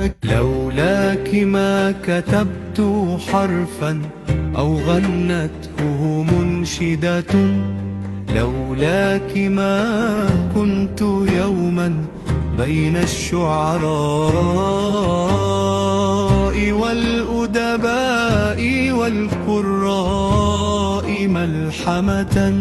لولاك ما كتبت حرفا أو غنته منشدة، لولاك ما كنت يوما بين الشعراء والأدباء والقراء ملحمة.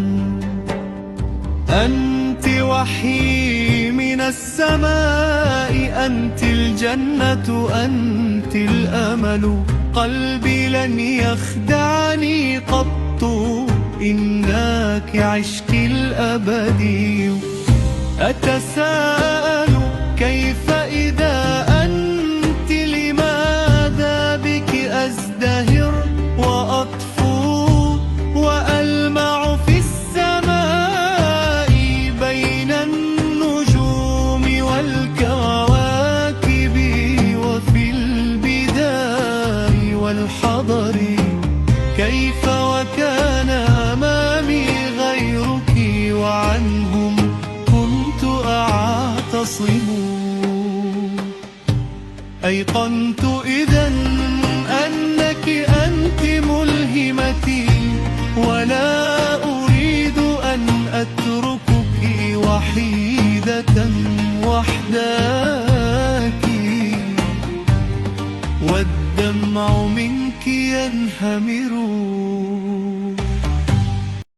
أنت وحي من السماء، أنت الجنة، أنت الأمل، قلبي لن يخدعني قط، إنك عشقي الأبدي. أتساءل كيف إذا أنت، لماذا بك أزدهر وأطفو وألمع في السماء بين النجوم والكواكب وفي البداء والحضر، كيف وكان أمامي غيرك وعنهم كنت أعتصم. أيقنت إذا أنك أنت ملهمتي، ولا أريد أن أتركك وحيدة وحدك، والدمع منك ينهمر.